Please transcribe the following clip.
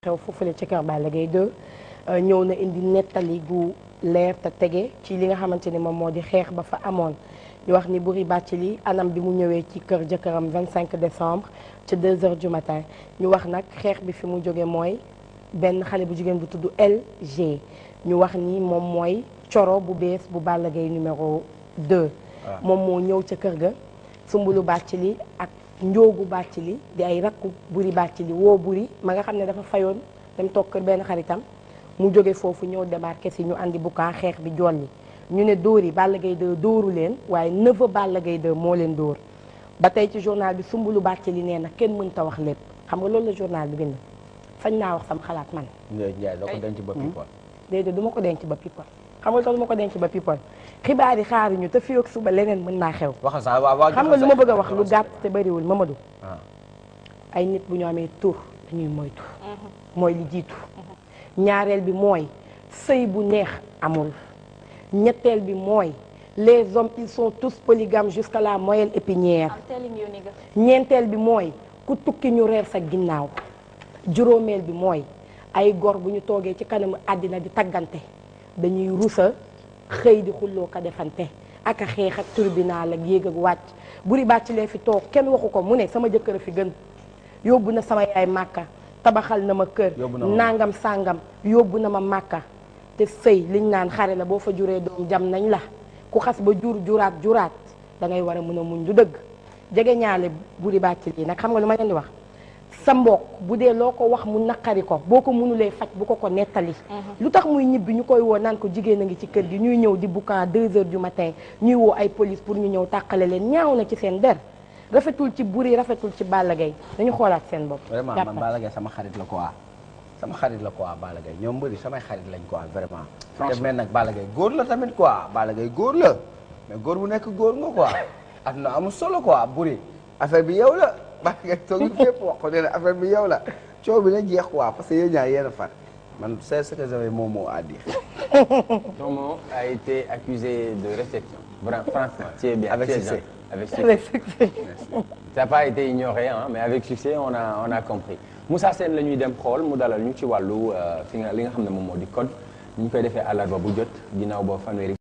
xew foofule ci kër Balla Gaye 2 ñëw na indi nettali gu leer te tege ci li nga xamante ni moom moo di xeex ba fa amoon ñu wax ni Boury Bathily anam bi mu ñëwee ci kër jëkkëram 25 décembre ci 2h du matin ñu wax nag xeex bi fi mu jóge mooy benn xale bu jigéen bu tudd LG ñu wax ni moom mooy coro bu bees bu Balla Gaye numéro 2 moom moo ñëw ca kër ga Soumboulou Bathily ak Njoogu Bathily di ay rakku Boury Bathily woo Boury ma nga xam ne dafa fayoon dem toog kër benn xaritam mu jóge foofu ñëw débarqué si ñu andi bukaa xeex bi jolli ñu ne dóor yi Balla Gaye 2 dóoru leen waaye neveu Balla Gaye 2 moo leen dóor ba tey ci journal bi Soumboulou Bathily nee na kenn mënta wax lépp xam nga loolu la journal bi bind sañ naa wax sama xalaat man. Ndiaye doo ko denc ba people. déedéet du ma ko denc ba people xam nga loolu ma ko denc ba people xibaar yi xaaruñu te fii ak suba leneen mën naa xew. xam nga lu ma bëgg a wax lu gàtt te bëriwul Mamadou. ay nit bu ñu amee tur dañuy moytu. mooy li jiitu. ñaareel bi mooy sëy bu neex amul. ñetteel bi mooy les hommes ils sont tous polygames jusqu'à la moelle épinière. ñeenteel bi mooy ku tukki ñu reer sa ginnaaw. juróomeel bi mooy ay gor bu ñu toogee ci kanamu àddina di taggante dañuy rusa xëy di xulloo ko defante ak a xeex ak tribunal ak yéeg ak wàcc Boury Bathily fi toog kenn waxu ko mu ne sama jëkkër a fi gën yóbbu na sama yaay màkka tabaxal na ma kër nangam sàngam yóbbu na ma màkka te sëy liñ naan xare la boo fa juree doom jam nañ la ku xas ba juraat da ngay war a mën a muñ du dëgg jege ñaale Boury Bathily nag xam nga lu ma leen di wax sa mbokk bu dee loo ko wax mu naqari ko boo ko mënulee faj bu ko nettali lu tax muy ñibbi ñu koy woo naan ko jigéen a ngi ci kër gi ñuy ñëw di boucan 2h du matin ñuy woo ay police pour ñu ñëw tàqale leen ñaaw na ci seen der rafetul ci Boury rafetul ci Balla Gaye dañu xoolaat seen bopp vraiment man Balla Gaye sama xarit la quoi Balla Gaye ñoom mbëri samay xarit lañ quoi vraiment franchement mais nag Balla Gaye góor la tamit quoi Balla Gaye góor la mais góor bu nekk góor nga quoi at na amul solo quoi Boury affaire bi yow la Balla Gaye toog fépp wax ko ne affaire bi yow la coow bi na jeex quoi parce que yéen ñaar yéen a far man c'est ce que j'avais mon mot à dire. Ton mot a été accusé de réception. Franchement, tu es bien. Avec succès. Avec succès. Ça n'a pas été ignoré hein, mais avec succès on a compris. Moussa Sène la ñuy dem xool mu dalal ñu ci wàllu fi nga li nga xam ne moom moo di code ñu koy defee àllarba bu jot ginnaaw boo fanweeri